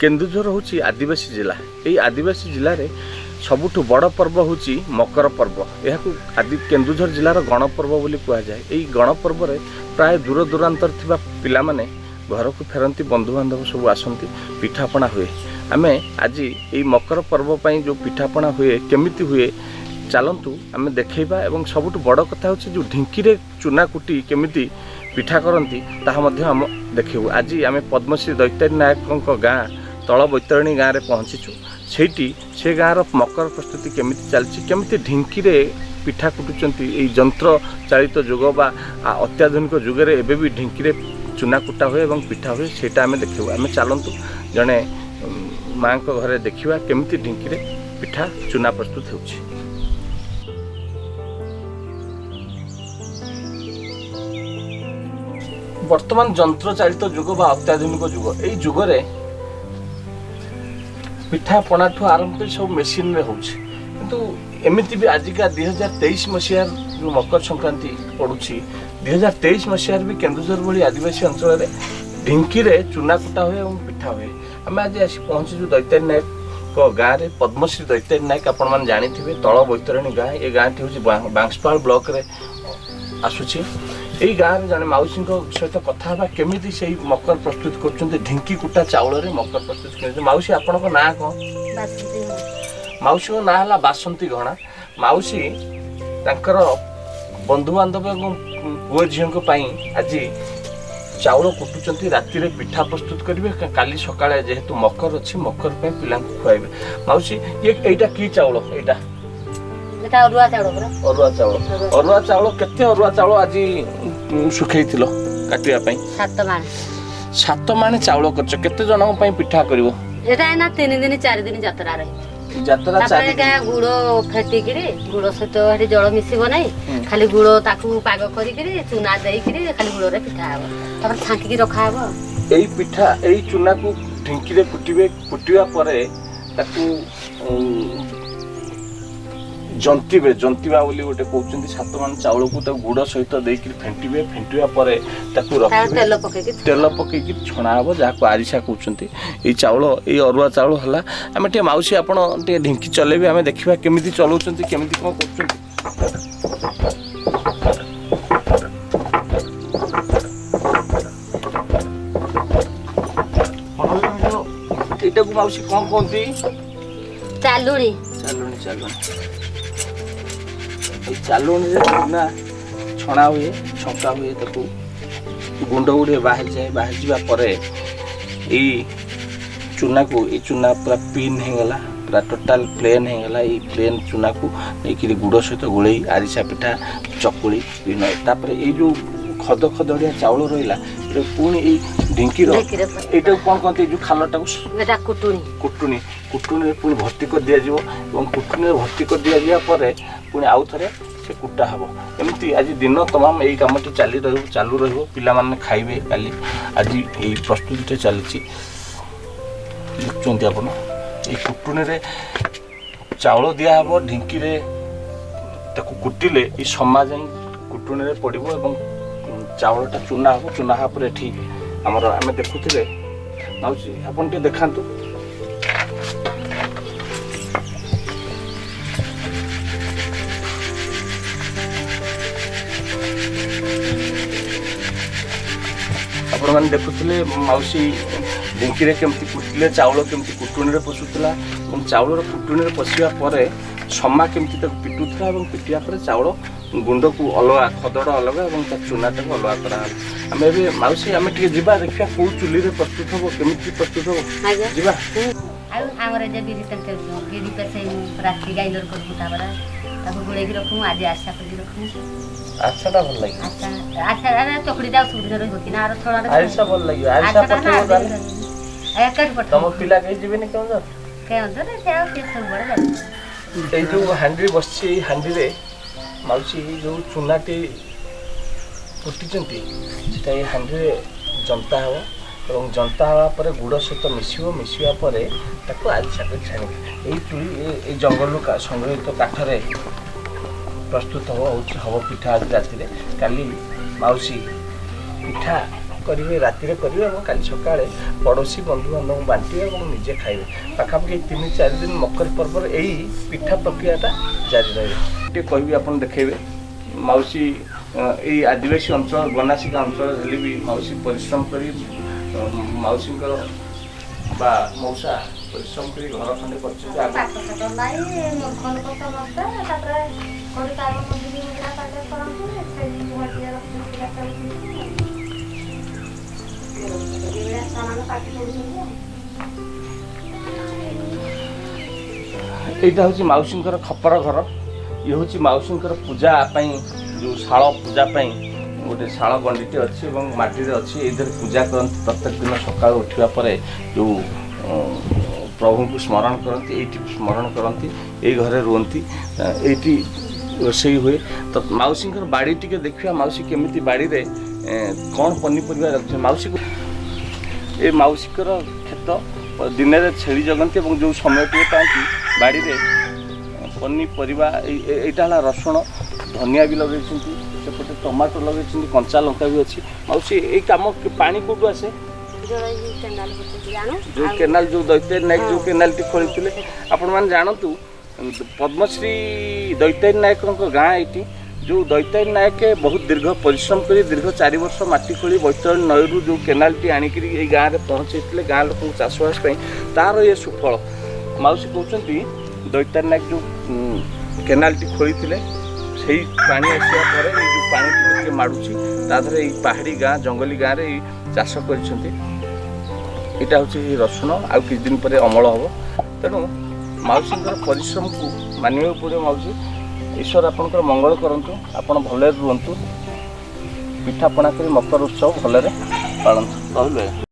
କେନ୍ଦୁଝର ହେଉଛି ଆଦିବାସୀ ଜିଲ୍ଲା। ଏଇ ଆଦିବାସୀ ଜିଲ୍ଲାରେ ସବୁଠୁ ବଡ଼ ପର୍ବ ହେଉଛି ମକର ପର୍ବ। ଏହାକୁ ଆଦି କେନ୍ଦୁଝର ଜିଲ୍ଲାର ଗଣପର୍ବ ବୋଲି କୁହାଯାଏ। ଏଇ ଗଣପର୍ବରେ ପ୍ରାୟ ଦୂର ଦୂରାନ୍ତରେ ଥିବା ପିଲାମାନେ ଘରକୁ ଫେରନ୍ତି, ବନ୍ଧୁବାନ୍ଧବ ସବୁ ଆସନ୍ତି, ପିଠାପଣା ହୁଏ। ଆମେ ଆଜି ଏଇ ମକର ପର୍ବ ପାଇଁ ଯେଉଁ ପିଠାପଣା ହୁଏ, କେମିତି ହୁଏ, ଚାଲନ୍ତୁ ଆମେ ଦେଖେଇବା। ଏବଂ ସବୁଠୁ ବଡ଼ କଥା ହେଉଛି ଯେଉଁ ଢିଙ୍କିରେ ଚୁନା କୁଟି କେମିତି ପିଠା କରନ୍ତି, ତାହା ମଧ୍ୟ ଆମ ଦେଖେଇବୁ। ଆଜି ଆମେ ପଦ୍ମଶ୍ରୀ ଦୈତାରୀ ନାୟକଙ୍କ ଗାଁ ତଳ ବୈତରଣୀ ଗାଁରେ ପହଞ୍ଚିଛୁ। ସେଇଠି ସେ ଗାଁର ମକର ପ୍ରସ୍ତୁତି କେମିତି ଚାଲିଛି, କେମିତି ଢିଙ୍କିରେ ପିଠା କୁଟୁଛନ୍ତି, ଏଇ ଯନ୍ତ୍ର ଚାଳିତ ଯୁଗ ବା ଅତ୍ୟାଧୁନିକ ଯୁଗରେ ଏବେ ବି ଢିଙ୍କିରେ ଚୁନା କୁଟା ହୁଏ ଏବଂ ପିଠା ହୁଏ, ସେଇଟା ଆମେ ଦେଖିବୁ। ଆମେ ଚାଲନ୍ତୁ ଜଣେ ମାଆଙ୍କ ଘରେ ଦେଖିବା କେମିତି ଢିଙ୍କିରେ ପିଠା ଚୁନା ପ୍ରସ୍ତୁତ ହେଉଛି। ବର୍ତ୍ତମାନ ଯନ୍ତ୍ର ଚାଳିତ ଯୁଗ ବା ଅତ୍ୟାଧୁନିକ ଯୁଗ, ଏଇ ଯୁଗରେ ପିଠା ପଣାଠୁ ଆରମ୍ଭ କରି ସବୁ ମେସିନରେ ହେଉଛି। କିନ୍ତୁ ଏମିତି ବି ଆଜିକା 2023 ମସିହାର ଯେଉଁ ମକର ସଂକ୍ରାନ୍ତି ପଡ଼ୁଛି, 2023 ମସିହାରେ ବି କେନ୍ଦୁଝର ଭଳି ଆଦିବାସୀ ଅଞ୍ଚଳରେ ଢିଙ୍କିରେ ଚୁନା କୁଟା ହୁଏ ଏବଂ ପିଠା ହୁଏ। ଆମେ ଆଜି ଆସି ପହଞ୍ଚିଛୁ ଦୈତାରୀ ନାୟକଙ୍କ ଗାଁରେ। ପଦ୍ମଶ୍ରୀ ଦୈତାରୀ ନାୟକ ଆପଣମାନେ ଜାଣିଥିବେ, ତଳ ବୈତରଣୀ ଗାଁ। ଏ ଗାଁଟି ହେଉଛି ବାଂଶପାଳ ବ୍ଲକରେ ଆସୁଛି। ଏଇ ଗାଁରେ ଜଣେ ମାଉସୀଙ୍କ ସହିତ କଥା ହେବା, କେମିତି ସେଇ ମକର ପ୍ରସ୍ତୁତ କରୁଛନ୍ତି, ଢିଙ୍କି କୁଟା ଚାଉଳରେ ମକର ପ୍ରସ୍ତୁତ କରୁଛନ୍ତି। ମାଉସୀ, ଆପଣଙ୍କ ନାଁ କ'ଣ? ମାଉସୀଙ୍କ ନାଁ ହେଲା ବାସନ୍ତୀ ଘଣା। ମାଉସୀ ତାଙ୍କର ବନ୍ଧୁବାନ୍ଧବ ଏବଂ ପୁଅ ଝିଅଙ୍କ ପାଇଁ ଆଜି ଚାଉଳ କୁଟୁଛନ୍ତି। ରାତିରେ ପିଠା ପ୍ରସ୍ତୁତ କରିବେ, କାଲି ସକାଳେ ଯେହେତୁ ମକର ଅଛି, ମକର ପାଇଁ ପିଲାଙ୍କୁ ଖୁଆଇବେ। ମାଉସୀ, ଇଏ ଏଇଟା କି ଚାଉଳ? ଏଇଟା ଅରୁଆ ଚାଉଳ। ଅରୁଆ ଚାଉଳ। ଅରୁଆ ଚାଉଳ କେତେ ଅରୁଆ ଚାଉଳ ଆଜି ଶୁଖେଇଥିଲ କାଟିବା ପାଇଁ? 7 ମାଣେ। 7 ମାଣେ ଚାଉଳ କରିଛ। କେତେ ଜଣଙ୍କ ପାଇଁ ପିଠା କରିବ? ଏଟା ଏଇନା 3 ଦିନ 4 ଦିନ ଯାତ୍ରା ରହିବ। ଯାତ୍ରା ତାପରେ ଗୁଡ଼ ଫେଟିକିରି, ଗୁଡ଼ ସହିତ ସେଠି ଜଳ ମିଶିବ ନାହିଁ, ଖାଲି ଗୁଡ଼ ତାକୁ ପାଗ କରିକିରି ଚୁନା ଦେଇକିରି ଖାଲି ଗୁଡ଼ରେ ପିଠା ହବ, ତାପରେ ଛାଙ୍କିକି ରଖାହବ। ଏଇ ପିଠା, ଏଇ ଚୁନାକୁ ଢିଙ୍କିରେ କୁଟିବେ। କୁଟିବା ପରେ ତାକୁ ଜନ୍ତିବେ। ଜନ୍ତିବା ବୋଲି ଗୋଟେ କହୁଛନ୍ତି। 7 ମାଣ ଚାଉଳକୁ ତାକୁ ଗୁଡ଼ ସହିତ ଦେଇକିରି ଫେଣ୍ଟିବେ। ଫେଣ୍ଟିବା ପରେ ତାକୁ ରଖିବେ, ତେଲ ପକେଇକି ଛଣା ହବ, ଯାହାକୁ ଆରିସା କହୁଛନ୍ତି। ଏଇ ଚାଉଳ, ଏଇ ଅରୁଆ ଚାଉଳ ହେଲା। ଆମେ ଟିକେ ମାଉସୀ, ଆପଣ ଟିକେ ଢିଙ୍କି ଚଲେଇବେ, ଆମେ ଦେଖିବା କେମିତି ଚଲାଉଛନ୍ତି, କେମିତି କ'ଣ କରୁଛନ୍ତି। ଏଇଟାକୁ ମାଉସୀ କ'ଣ କୁହନ୍ତି? ଚାଲୁଣି। ଚାଲୁଣି, ଚାଲୁଣି। ଏଇ ଚାଲୁଣିରେ ଚୁନା ଛଣା ହୁଏ, ଛଙ୍କା ହୁଏ, ତାକୁ ଗୁଣ୍ଡ ଗୁଡ଼ିଏ ବାହାରିଯାଏ। ବାହାରିଯିବା ପରେ ଏଇ ଚୁନାକୁ, ଏଇ ଚୁନା ପୁରା ପିନ୍ ହେଇଗଲା, ପୁରା ଟୋଟାଲ ପ୍ଲେନ୍ ହେଇଗଲା। ଏଇ ପ୍ଲେନ୍ ଚୁନାକୁ ନେଇକିରି ଗୁଡ଼ ସହିତ ଗୋଳେଇ ଆରିସା ପିଠା, ଚକୁଳି ବିଭିନ୍ନ। ତାପରେ ଏଇ ଯେଉଁ ଖଦ ଖଦଡ଼ିଆ ଚାଉଳ ରହିଲା, ଏଇଟା ପୁଣି ଏଇ ଢିଙ୍କିର, ଏଇଟାକୁ କ'ଣ କହନ୍ତି, ଏଇ ଯେଉଁ ଖାଲଟାକୁ? କୁଟୁଣି। କୁଟୁଣି। କୁଟୁଣିରେ ପୁଣି ଭର୍ତ୍ତି କରିଦିଆଯିବ ଏବଂ କୁଟୁଣିରେ ଭର୍ତ୍ତି କରିଦିଆଯିବା ପରେ ପୁଣି ଆଉ ଥରେ ସେ କୁଟା ହେବ। ଏମିତି ଆଜି ଦିନ ତମାମ ଏଇ କାମଟି ଚାଲି ରହିବ, ଚାଲୁ ରହିବ। ପିଲାମାନେ ଖାଇବେ କାଲି। ଆଜି ଏଇ ପ୍ରସ୍ତୁତିଟା ଚାଲିଛି, ଦେଖୁଛନ୍ତି ଆପଣ। ଏଇ କୁଟୁଣିରେ ଚାଉଳ ଦିଆହେବ, ଢିଙ୍କିରେ ତାକୁ କୁଟିଲେ ଏଇ ସମା ଯାଇ କୁଟୁଣିରେ ପଡ଼ିବ ଏବଂ ଚାଉଳଟା ଚୁନା ହେବ। ଚୁନା ହେବା ପରେ ଏଠି ଆମର ଆମେ ଦେଖୁଥିଲେ। ମାଉସୀ, ଆପଣ ଟିକେ ଦେଖାନ୍ତୁ। ଆପଣମାନେ ଦେଖୁଥିଲେ ମାଉସୀ ଢିଙ୍କିରେ କେମିତି କୁଟିଲେ, ଚାଉଳ କେମିତି କୁଟୁଣିରେ ପଶୁଥିଲା ଏବଂ ଚାଉଳର କୁଟୁଣିରେ ପଶିବା ପରେ ସମା କେମିତି ତାକୁ ପିଟୁଥିଲା ଏବଂ ପିଟିବା ପରେ ଚାଉଳ ଗୁଣ୍ଡକୁ ଅଲଗା, ଖଦଡ଼ ଅଲଗା ଏବଂ ତା ଚୁନାଟାକୁ ଅଲଗା କରାହେଲା। ଆମେ ଏବେ ମାଉସୀ, ଆମେ ଟିକେ ଯିବା, ଦେଖିବା କେଉଁ ଚୁଲିରେ ପ୍ରସ୍ତୁତ ହେବ, କେମିତି ପ୍ରସ୍ତୁତ ହେବ, ଯିବା। ଆଉ ଆମର ଯେ ବିରି ବିରି ପେସେଇ ରାତି ଗାଇଲର କରିବୁ, ତାପରେ ତାକୁ ଗୋଳେଇକି ରଖିବୁ। ଆଜି ଆଶା କରିକି ରଖିବୁ। ଆଶାଟା ଭଲ ଲାଗିବ। ଆଶା ଚକୁଡ଼ିଟା ଆଉ ସବୁଦିନ ରହିବ କି ନା? ଆର ଛଣାରେ ଆରିସା ଭଲ ଲାଗିବ। ଆରିସା ପଠେଇବ ତାହେଲେ। ତମ ପିଲା କେହି ଯିବେନି କେଉଁଝର? କେଉଁଝର ସେ ଆଉ ସେ ସବୁବେଳେ ଯାଉଛି। ଏଇ ଯୋଉ ହାଣ୍ଡି ବସିଛି, ଏଇ ହାଣ୍ଡିରେ ମାଉସୀ ଯୋଉ ଚୁନାଟି କୁଟିଛନ୍ତି, ସେଟା ଏଇ ହାଣ୍ଡିରେ ଜନ୍ତା ହେବ ଏବଂ ଜନ୍ତା ହେବା ପରେ ଗୁଡ଼ ସହିତ ମିଶିବ। ମିଶିବା ପରେ ତାକୁ ଆରିସା କରି ଛାଣିବେ। ଏଇ ଚୁଲି, ଏଇ ଜଙ୍ଗଲରୁ ସଂଗୃହୀତ କାଠରେ ପ୍ରସ୍ତୁତ ହେବ, ହେଉଛି ହେବ ପିଠା ଆଜି ରାତିରେ। କାଲି ମାଉସୀ ପିଠା କରିବେ, ରାତିରେ କରିବେ ଏବଂ କାଲି ସକାଳେ ପଡ଼ୋଶୀ ବନ୍ଧୁବାନ୍ଧବଙ୍କୁ ବାଣ୍ଟିବେ ଏବଂ ନିଜେ ଖାଇବେ। ପାଖାପାଖି 3-4 ଦିନ ମକର ପର୍ବରେ ଏଇ ପିଠା ପ୍ରକ୍ରିୟାଟା ଜାରି ରହିବ। ଟିକେ କହିବି, ଆପଣ ଦେଖେଇବେ ମାଉସୀ, ଏଇ ଆଦିବାସୀ ଅଞ୍ଚଳ, ଗନାସିକା ଅଞ୍ଚଳ ହେଲେ ବି ମାଉସୀ ପରିଶ୍ରମ କରି, ମାଉସୀଙ୍କର ବା ମଉସା ପରିଶ୍ରମ କରି ଘର ଖଣ୍ଡେ କରିଛନ୍ତି ଆଗ। ପାଠ ସାଠ ନାଇଁ, ମୂର୍ଖ ଲୋକ ସମସ୍ତେ। ତାପରେ କୋଉଠି କାମ ମଜୁରୀ ମୁଦ୍ରା ପାଠ କରନ୍ତି, ସେଇ ଗୁଆ ରଖିଛନ୍ତି, ପିଲା ଚଳୁଛନ୍ତି। ଏଇଭଳିଆ ଛୁଆମାନେ ପାଠ ପଢୁଛନ୍ତି ଆଉ। ଏଇଟା ହେଉଛି ମାଉସୀଙ୍କର ଖପର ଘର। ଇଏ ହେଉଛି ମାଉସୀଙ୍କର ପୂଜା ପାଇଁ ଯେଉଁ ଶାଳ, ପୂଜା ପାଇଁ ଗୋଟେ ଶାଳ ଗଣ୍ଡିଟେ ଅଛି ଏବଂ ମାଟିରେ ଅଛି। ଏଇଥିରେ ପୂଜା କରନ୍ତି ପ୍ରତ୍ୟେକ ଦିନ ସକାଳୁ ଉଠିବା ପରେ। ଯେଉଁ ପ୍ରଭୁଙ୍କୁ ସ୍ମରଣ କରନ୍ତି, ଏଇଠି ସ୍ମରଣ କରନ୍ତି, ଏଇ ଘରେ ରୁହନ୍ତି, ଏଇଠି ରୋଷେଇ ହୁଏ। ତ ମାଉସୀଙ୍କର ବାଡ଼ି ଟିକେ ଦେଖିବା, ମାଉସୀ କେମିତି ବାଡ଼ିରେ କ'ଣ ପନିପରିବା ରଖିଛନ୍ତି ମାଉସୀକୁ। ଏ ମାଉସୀଙ୍କର କ୍ଷେତ। ଦିନରେ ଛେଳି ଜଗନ୍ତି ଏବଂ ଯେଉଁ ସମୟ ଟିକେ ପାଆନ୍ତି ବାଡ଼ିରେ ପନିପରିବା, ଏଇଟା ହେଲା ରସୁଣ, ଧନିଆ ବି ଲଗେଇଛନ୍ତି, ସେପଟେ ଟମାଟୋ ଲଗେଇଛନ୍ତି, କଞ୍ଚା ଲଙ୍କା ବି ଅଛି। ମାଉସୀ, ଏଇ କାମ ପାଣି କୋଉଠୁ ଆସେ? ଜଳ ଏଇ କେନାଲ ପକେଇକି ଆଣୁ। ଯେଉଁ କେନାଲ, ଯେଉଁ ଦୈତାରୀ ନାୟକ ଯେଉଁ କେନାଲଟି ଖୋଳିଥିଲେ। ଆପଣମାନେ ଜାଣନ୍ତୁ, ପଦ୍ମଶ୍ରୀ ଦୈତାରୀ ନାୟକଙ୍କ ଗାଁ ଏଇଠି। ଯେଉଁ ଦୈତାରୀ ନାୟକ ବହୁତ ଦୀର୍ଘ ପରିଶ୍ରମ କରି ଦୀର୍ଘ 4 ବର୍ଷ ମାଟି ଖୋଳି ବୈତରଣୀ ନଈରୁ ଯେଉଁ କେନାଲଟି ଆଣିକିରି ଏଇ ଗାଁରେ ପହଞ୍ଚେଇଥିଲେ ଗାଁ ଲୋକଙ୍କୁ ଚାଷବାସ ପାଇଁ, ତାର ଇଏ ସୁଫଳ। ମାଉସୀ କହୁଛନ୍ତି, ଦୈତାରୀ ନାୟକ ଯେଉଁ କେନାଲଟି ଖୋଳିଥିଲେ, ସେଇ ପାଣି ଆସିବା ପରେ ଏଇ ଯେଉଁ ପାଣି ଟିକେ ଟିକେ ମାଡ଼ୁଛି, ତା ଦେହରେ ଏଇ ପାହାଡ଼ି ଗାଁ, ଜଙ୍ଗଲୀ ଗାଁରେ ଏଇ ଚାଷ କରିଛନ୍ତି। ଏଇଟା ହେଉଛି ରସୁଣ, ଆଉ କିଛି ଦିନ ପରେ ଅମଳ ହେବ। ତେଣୁ ମାଉସୀଙ୍କର ପରିଶ୍ରମକୁ ମାନିବାକୁ ପଡ଼ିବ। ମାଉସୀ, ଈଶ୍ୱର ଆପଣଙ୍କର ମଙ୍ଗଳ କରନ୍ତୁ, ଆପଣ ଭଲରେ ରୁହନ୍ତୁ, ପିଠାପଣା କରି ମକର ଉତ୍ସବ ଭଲରେ ପାଳନ୍ତୁ। ରହିଲେ।